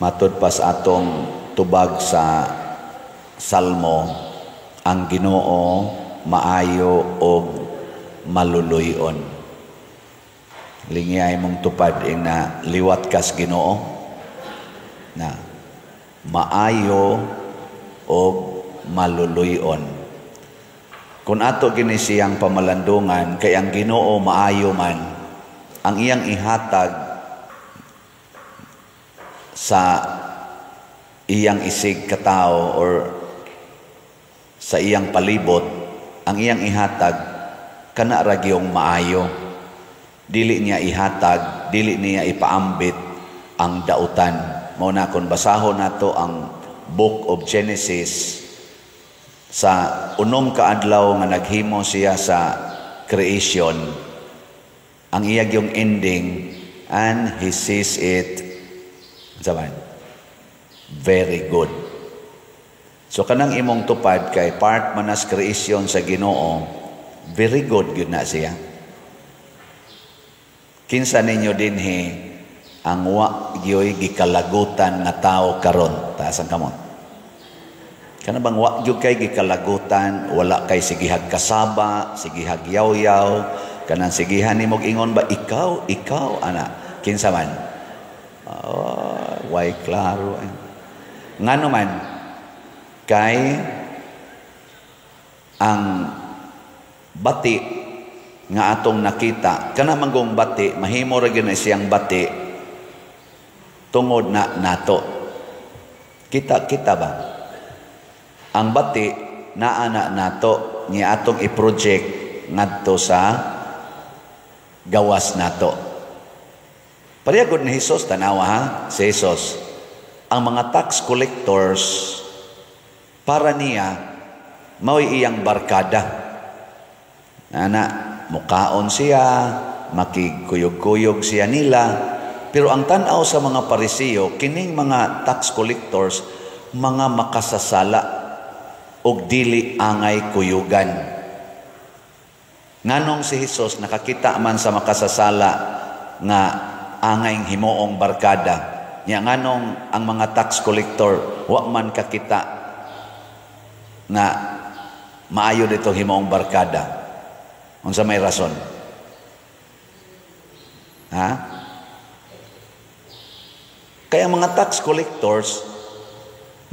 Matud pa sa atong tubag sa Salmo, ang Ginoo maayo og maluluy-on. Lingiyay mong tupad ing na liwat kas Ginoo na maayo og maluluy-on. Kung ato gini siyang pamalandungan kay ang Ginoo maayo man, ang iyang ihatag sa iyang isig katao or sa iyang palibot, ang iyang ihatag kana ra gyung maayo. Dili niya ihatag, dili niya ipaambit ang dautan. Mao na kung basahon nato ang Book of Genesis, sa unom ka adlaw nga naghimo siya sa creation, ang iya yung ending, "And he sees it saban very good." So kanang imong tupad kay part man as creation sa Ginoo, very good gyud na siya. Kinsa ninyo dinhi ang wa gyoy gikalagutan nga tao karon? Taas ang kamot. Kana bang wa gyud kay gikalagutan, wala kay sigihag kasaba, sigihag yaw-yaw, kanang sigihan nimo ingon ba, "Ikaw, ikaw," ana? Kinsa man? Oh, way klaro. Ngano man? Kay ang bati nga atong nakita, kana manggong bati, mahimo ra gyud na siyang bati tungod na nato. Kita kita ba? Ang bati naa na nato, niya atong i-project ngadto sa gawas nato. Pareha gud ni Jesus, tanawa ha, si Jesus. Ang mga tax collectors, para niya, mao'y iyang barkada. Ana, mukaon siya, makigkuyog-kuyog siya nila. Pero ang tanaw sa mga Parisiyo, kining mga tax collectors, mga makasasala og dili angay kuyugan. Nganong si Jesus nakakita man sa makasasala nga angay himuong barkada? Nya nganong ang mga tax collector wa man kakita nga maayo dito himuong barkada? Unsa may rason? Ha? Kaya mga tax collectors,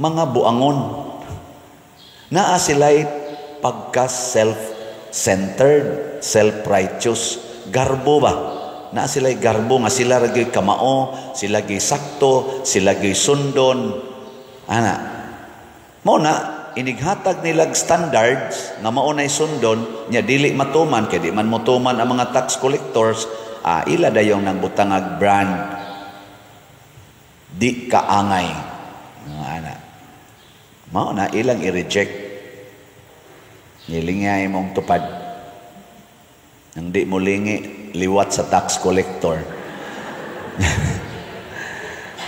mga buangon. Naa sila'y pagka self-centered, self-righteous. Garbo ba? Naa sila'y garbo nga sila ra gyud kamao, sila gyud sakto, sila gyud sundon. Ana. Mao na inighatag nilag standards nga mao nay sundon nya dili matuman kay di man motuman ang mga tax collectors, ila dayong nang butangag brand, di kaangay. Ana. Mao na ilang i-reject. Nilingay mong tupad. Nang di mo lingi, liwat sa tax collector.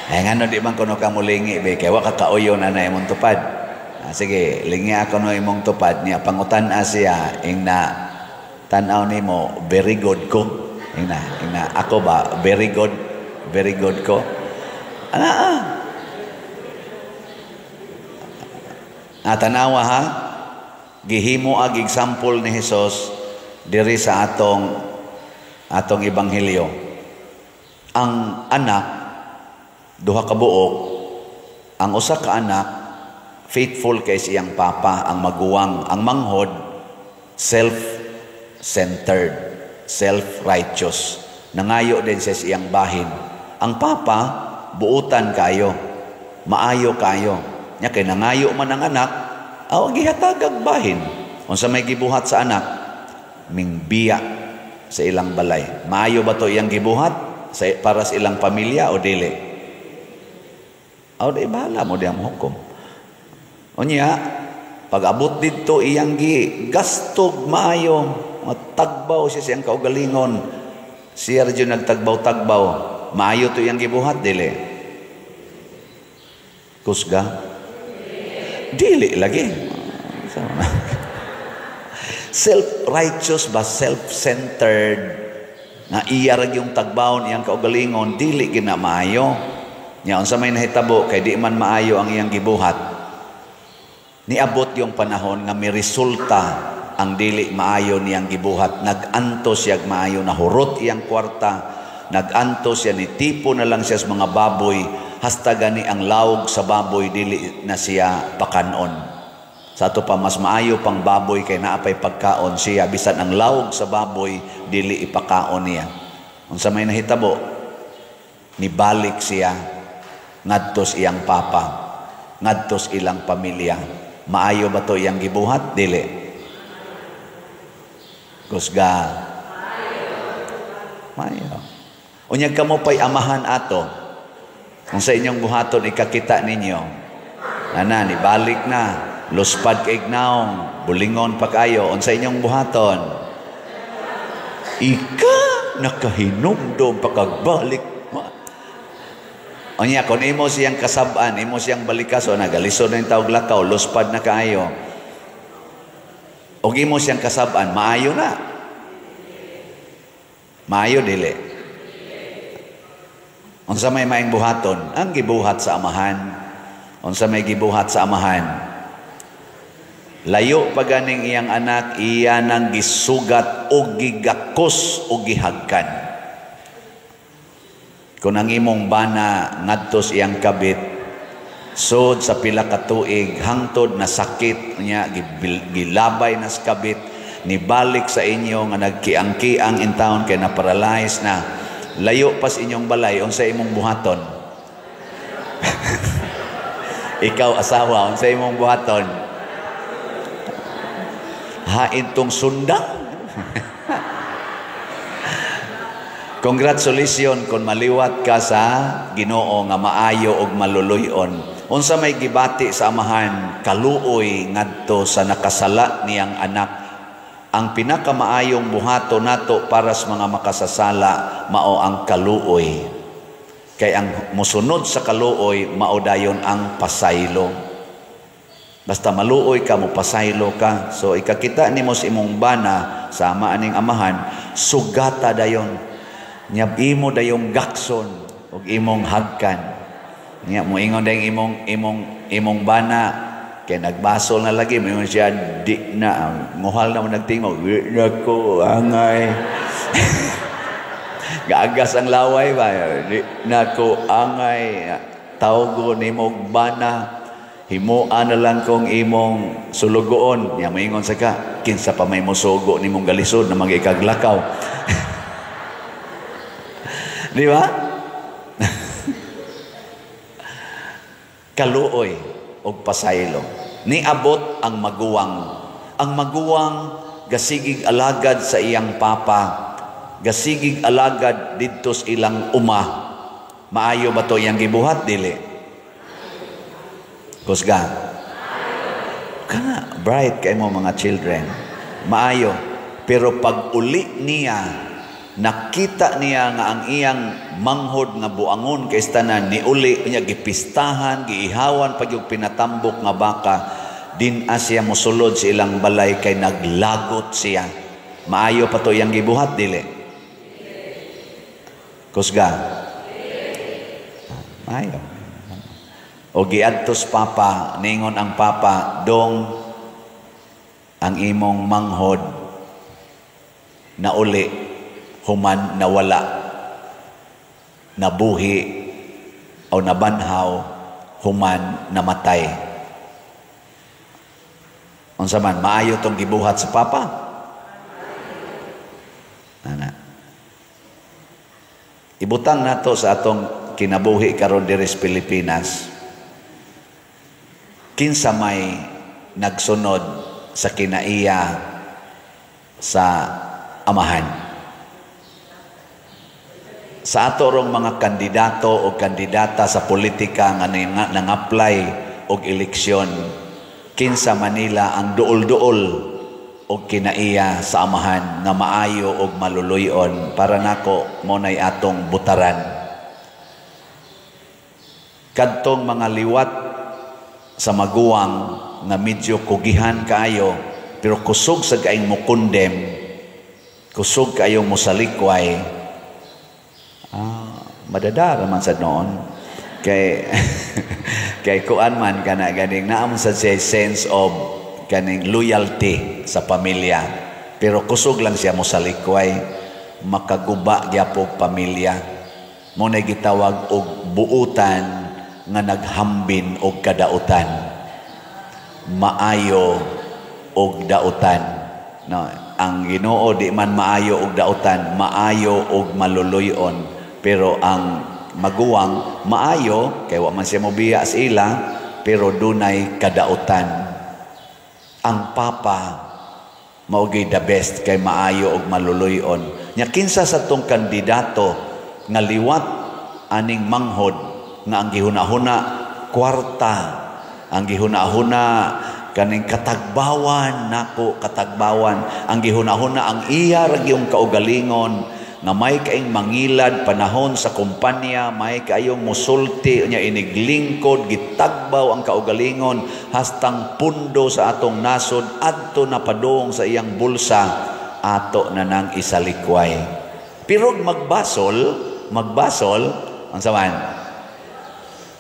Ay, ngano di man kuno ka mulingi be, kay wa ka kauyo na na imong tupad. Ah, sige, lingi ako no imong tupad niya, pangutan-a siya ing na tan-aw nimo, "Very good ko." Ing na ako ba, "Very good, very good ko." Ana ah. Ah, tanawa ha. Gihimo ag example ni Jesus diri sa atong atong ebanghelyo. Ang anak, duha ka buok, ang usa ka anak faithful kay siyang papa, ang maguwang, ang manghod self-centered, self-righteous. Nangayo din siya sa iyang bahin. Ang papa buutan kayo, maayo kayo. Nya kay nangayo man ang anak, aw gihatagag bahin. Unsa may gibuhat sa anak? Mingbiya sa ilang balay. Maayo ba to iyang gibuhat sa, para sa ilang pamilya o dili? Aw di bahala mo diyang hukom. Unya, pag abot didto iyang gi gastog maayo, tagbaw siya siyang kaugalingon. Siya ra nagtagbaw-tagbaw. Maayo to iyang gibuhat, dili? Kusga? Dili lagi. Self-righteous ba, self-centered, nga iya ra yung tagbawon iyang kaugalingon, dili ginamayo. Nya unsa may nahitabo kay di man maayo ang iyang gibuhat? Niabot yung panahon nga may resulta ang dili maayo niyang gibuhat. Nag-antos siya maayo, nahurot iyang kwarta, nag-antos siya, nitipo na lang siya sa mga baboy, hasta gani ang lawog sa baboy dili na siya pakanon. Sa ato pa, mas maayo pang baboy kay naapay pagkaon siya, bisan ang lawog sa baboy dili ipakaon niya. Unsa may nahitabo? Nibalik siya ngadtos iyang papa, ngadtos ilang pamilya. Maayo ba to iyang gibuhat? Dili. Kusga. Maayo. Unya kamo pa'y amahan ato. Kung sa inyong buhaton ikakita ninyo, ana, nibalik na, luspad kay naong, bulingon pa kayo, unsa inyong buhaton? Ika nakahinumdom pakagbalik. Unya kung imo siyang kasab-an, imo siyang balikaso, nagalisod na yung tawag lakaw, luspad na kaayo. Og imo siyang kasab-an, maayo na. Maayo dili. Unsa may maing buhaton? Ang gibuhat sa amahan. Unsa may gibuhat sa amahan? Layo pa ganing iyang anak, iya nang gisugat o gigakos o gihagkan. Kung ang imong bana ngadtos iyang kabit, sod sa pila ka tuig hangtod na sakit niya, gilabay na sa kabit, nibalik sa inyo nga nagkiang-kiang in town kay na-paralyze na, layo pas inyong balay, unsa imong buhaton? Ikaw asawa, unsa imong buhaton? Hain tong sundang. Congratulations kung maliwat ka sa Ginoo nga maayo og maluluy-on. Unsa may gibati sa amahan? Kaluoy ngadto sa nakasala niyang anak. Ang pinakamaayong buhato nato para sa mga makasasala mao ang kaluoy. Kay ang mosunod sa kaluoy mao dayon ang pasaylo. Basta maluoy ka, mopasaylo ka. So ikakita nimo sa imong bana sama aning amahan, sugata dayon. Nyab imo dayong gakson ug imong hagkan. Nya moingon dayong imong bana kay nagbasol na lagi, moingon siya di na nguhal na mo nagtingog, di na ko angay. Gaagas ang laway ba, di na ko angay, tawgo nimo bana, himuan na lang kong imong sulugoon. Nya moingon sa ka, kinsa pa may mosugo nimong galisod na magikaglakaw. Di ba? Kaluoy og pasaylo. Niabot ang maguwang. Ang maguwang gasigig alagad sa iyang papa, gasigig alagad didto sa ilang uma. Maayo ba to iyang gibuhat? Dili. Kusga. Kana bright kay mo mga children. Maayo. Pero pag uli niya, nakita niya nga ang iyang manghod nga buangon kay tanan niuli niya, gipistahan, giihawan pag yung pinatambok nga baka, din siya mosulod sa ilang balay kay naglagot siya. Maayo pa to iyang gibuhat? Dili. Kusga. Maayo. O giadtos papa, ningon ang papa, dong ang imong manghod nauli human nawala, nabuhi o nabanhaw human namatay. Unsa man maayo tong gibuhat sa papa? Ana. Ibutang nato sa atong kinabuhi karon diri sa Pilipinas. Kinsa may nagsunod sa kinaiya sa amahan? Sa ato rong mga kandidato o kandidata sa politika nga nang-apply og eleksyon, kinsa Manila ang duol-duol og kinaiya sa amahan nga maayo og maluluy-on? Para nako mo nay atong butaran. Kadtong mga liwat sa maguwang nga medyo kugihan kaayo pero kusog sa kaing mukondem, kusog kaayong mosalikway, madadara man sa noon. Kay kay kuan man kana ganing naa man sa siya sense of kaning loyalty sa pamilya. Pero kusog lang siya mosalikway, makaguba gyapon pamilya. Mao na gitawag og buutan nga naghambin og kadautan. Maayo og dautan. No, ang Ginoo di man maayo og dautan, maayo og maluluy-on. Pero ang maguwang maayo kay wa man siya mobiya sa ila, pero dunay kadautan. Ang papa mao gyud the best kay maayo og maluluy-on. Nya kinsa sa tong kandidato nga liwat aning manghod nga ang gihuna-huna kwarta, ang gihuna-huna kaning katagbawan nako, katagbawan, ang gihuna-huna ang iya ra gyung kaugalingon nga may kaing mangilad panahon sa kumpanya, may kaayong musulti nya iniglingkod, gitagbaw ang kaugalingon hastang pundo sa atong nasod adto na padung sa iyang bulsa, ato na nang isalikway. Pero magbasol, magbasol, ang saman,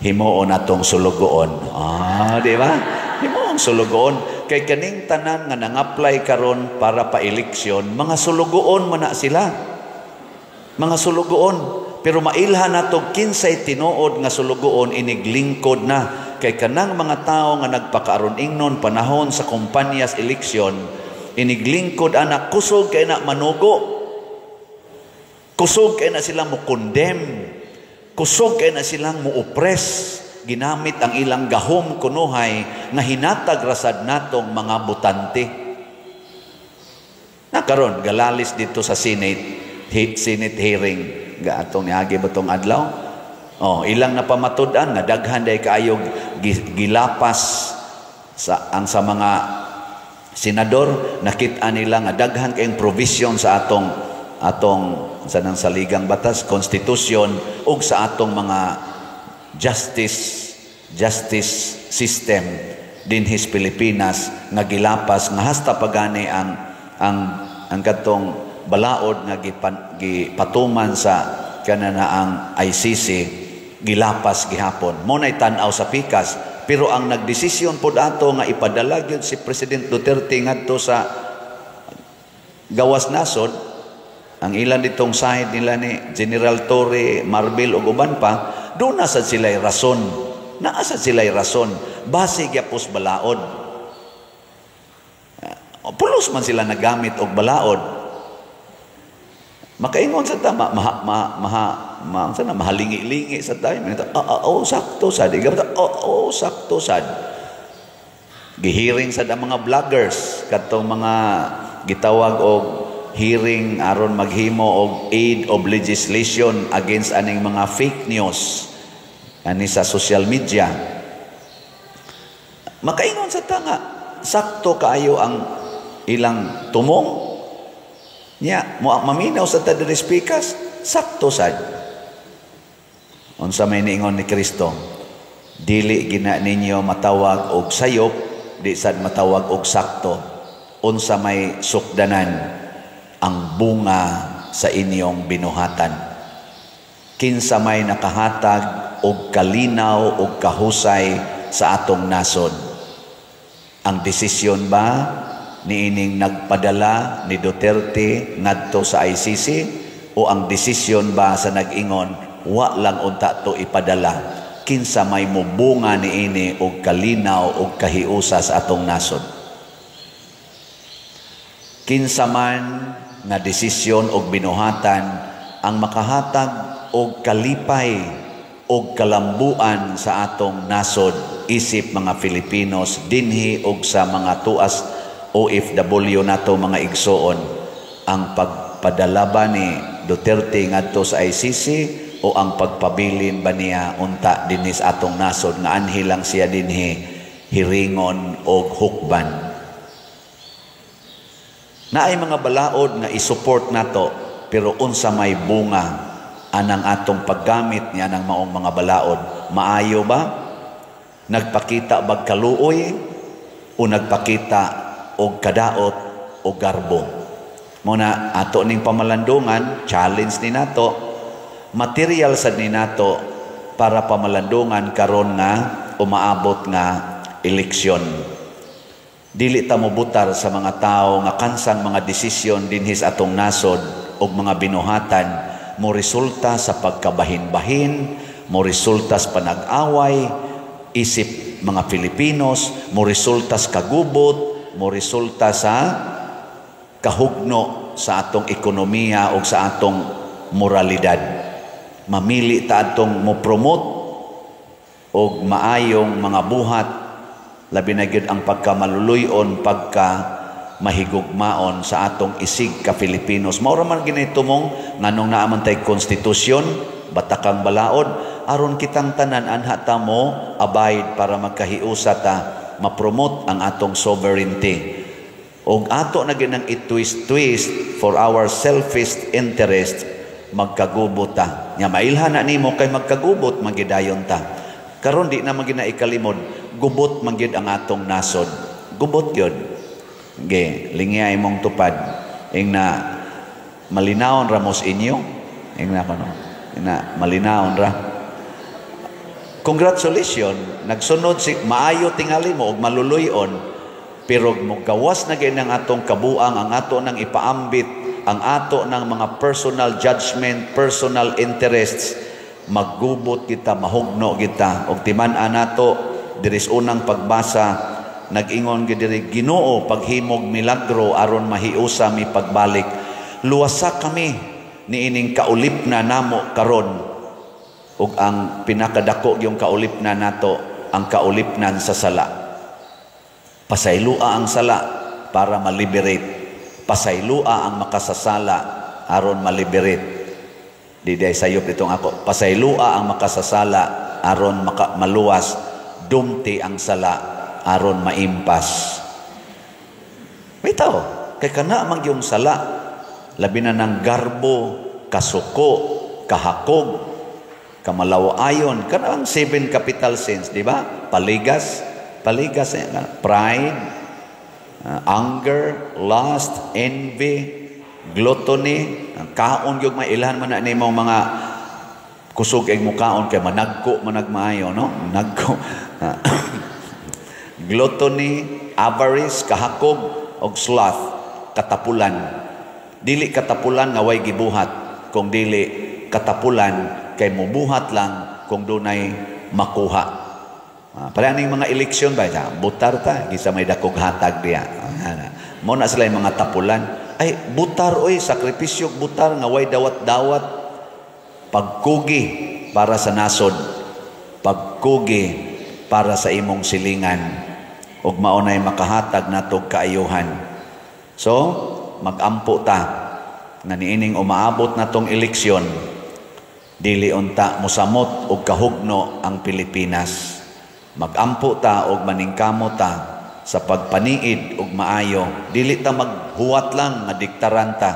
himuon atong sulugoon. Ah, di ba? Himuon sulugoon. Kay kaning tanan nga nang-apply karon para pa eleksyon, mga sulugoon man na sila. Mga sulugoon. Pero mailhan nato kinsay tinuod nga sulugoon iniglingkod na. Kay kanang mga tao nga nagpakaaron ingnon panahon sa kumpanyas eleksyon, iniglingkod ana, kusog kay na manugo. Kusog kay na sila mo condemn. Kusog kay na silang mo-oppress. Ginamit ang ilang gahom kunuhay nga hinatag rasad natong mga botante. Nakaron galalis dito sa Senate, Senate hearing gaatong niagi ba tong adlaw? Oh, ilang napamatud-an nga daghan day kaayo gilapas sa ang sa mga senador, nakit-an nila nga daghan kayong provision sa atong atong sa nang saligang batas, konstitusyon ug sa atong mga justice justice system dinhis Pilipinas nga gilapas nga hasta pagani ang katong balaod nga gipatuman sa kanana ang ICC gilapas gihapon. Mo nay tan-aw sa pikas, pero ang nagdesisyon pod ato nga ipadala gyud si President Duterte ngadto sa gawas nasod, ang ilan ditong side nila ni General Torre, Marbil ug uban pa, doon na sad sila'y rason. Naa sad sila'y rason. Base gyapos balaod. Pulos man sila nagamit og balaod. Makaingon sa ta, ma, ma, ma, ma, ma, sana, mahalingi-lingi sa tayo. Ah, ah, oh, sakto sad. Oh, oh, sakto sad. Gihearing sad ang mga vloggers katong mga gitawag og hearing aron maghimo og aid of legislation against aning mga fake news ani sa social media. Makaingon sa ta nga sakto kaayo ang ilang tumong. Nya, mo maminaw sa ta diri speakers, sakto sad. Unsa may niingon ni Kristo? Dili gina ninyo matawag og sayop, di sad matawag og sakto. Unsa may sukdanan ang bunga sa inyong binuhatan. Kinsa may nakahatag og kalinaw og kahusay sa atong nasod? Ang desisyon ba niining nagpadala ni Duterte ngadto sa ICC o ang desisyon ba sa nag-ingon wa lang unta to ipadala? Kinsa may mubunga niini og kalinaw og kahiusa sa atong nasod? Kinsa man nga desisyon og binuhatan ang makahatag og kalipay og kalambuan sa atong nasod isip mga Filipinos dinhi og sa mga tuas OFW nato mga igsoon? Ang pagpadala ba ni Duterte ngadto sa ICC o ang pagpabilin ba niya unta dinhi sa atong nasod nga anhi lang siya dinhi hiringon og hukban? Naay mga balaod nga i-support nato, pero unsa may bunga anang atong paggamit niya ng maong mga balaod? Maayo ba? Nagpakita bag kaluoy o nagpakita og kadaot o garbo? Muna ato ning pamalandungan, challenge ni nato, material sad ni nato para pamalandungan karon nga umaabot nga eleksyon. Dili ta mobutar sa mga tao nga kansang mga desisyon dinhi sa atong nasod og mga binuhatan mo resulta sa pagkabahin-bahin, mo resulta sa panag-away isip mga Filipinos, mo resulta sa kagubot, mo resulta sa kahugno sa atong ekonomiya o sa atong moralidad. Mamili ta atong mo promote og maayong mga buhat, labi na gyud ang pagkamaluluyon, pagka mahigugmaon sa atong isig ka Filipinos. Mao ra man gini tumong nganong naa man tay konstitusyon, batakang balaod, aron kitang tanan anha ta mo abide para magkahiusa ta, ma-promote ang atong sovereignty. Og ato na ginang i-twist-twist for our selfish interest, magkagubot ta. Nya mailhan na nimo kay magkagubot magidayon ta. Karon di na man gina ikalimod, gubot man gyud ang atong nasod. Gubot gyud. Ge, lingya imong tupad. Ing na malinawon ra mos inyo. Ing na kono. Ing na malinawon ra. Congratulations, nagsunod si maayo tingali mo og maluluy-on, pero mogawas na gyud ang atong kabuang, ang ato nang ipaambit, ang ato ng mga personal judgment, personal interests, maggubot kita, mahugno kita. Og timan-an nato diri sa unang pagbasa, nag-ingon gyud diri, "Ginoo, paghimog milagro aron mahiusa mi pagbalik. Luwasa kami niining kaulipna namo karon." Ug ang pinakadako yung kaulipna nato, ang kaulipnan sa sala. Pasaylua ang sala para ma-liberate. Pasaylua ang makasasala aron ma-liberate. Di day sayop itong ako. Pasaylua ang makasasala aron maluwas. Dumti ang sala aron maimpas. Bitaw, kay kana man yung sala, labi na ng garbo, kasuko, kahakog, kamalawayon, kana ang seven capital sins, di ba? Paligas, paligas, pride, anger, lust, envy, gluttony, kaon gyud mailhan man na nimo mga kusog ay mukaon kay managko managmaayo, no? Nagko. Gluttony, avarice, kahakog, og sloth, katapulan. Dili katapulan nga way gibuhat, kung dili katapulan kay mubuhat lang kung dunay makuha. Para ning mga eleksyon ba, butar ta, gisa may dakog hatag diya. Mo na sila yung mga tapulan. Ay, butar oy, sakripisyo butar nga way dawat-dawat. Pagkugi para sa nasod, pagkugi para sa imong silingan, ug mao nay makahatag natog kaayuhan. So, magampo ta nga niining umaabot natong eleksyon, dili unta mosamot og kahugno ang Pilipinas. Magampo ta og maningkamo ta sa pagpaniid og maayo. Dili ta maghuwat lang nga diktaran ta,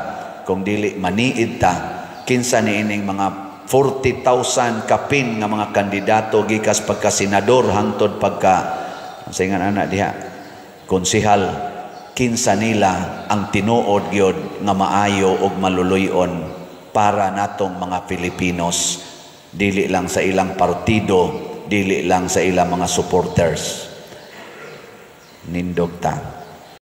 kung dili maniid ta kinsa niining mga 40,000 kapin nga mga kandidato gikas pagka senador hangtod pagka sa ingan ana diha konsehal, kinsa nila ang tinuod gyud nga maayo og maluluy-on para natong mga Filipinos, dili lang sa ilang partido, dili lang sa ilang mga supporters. Nindog ta.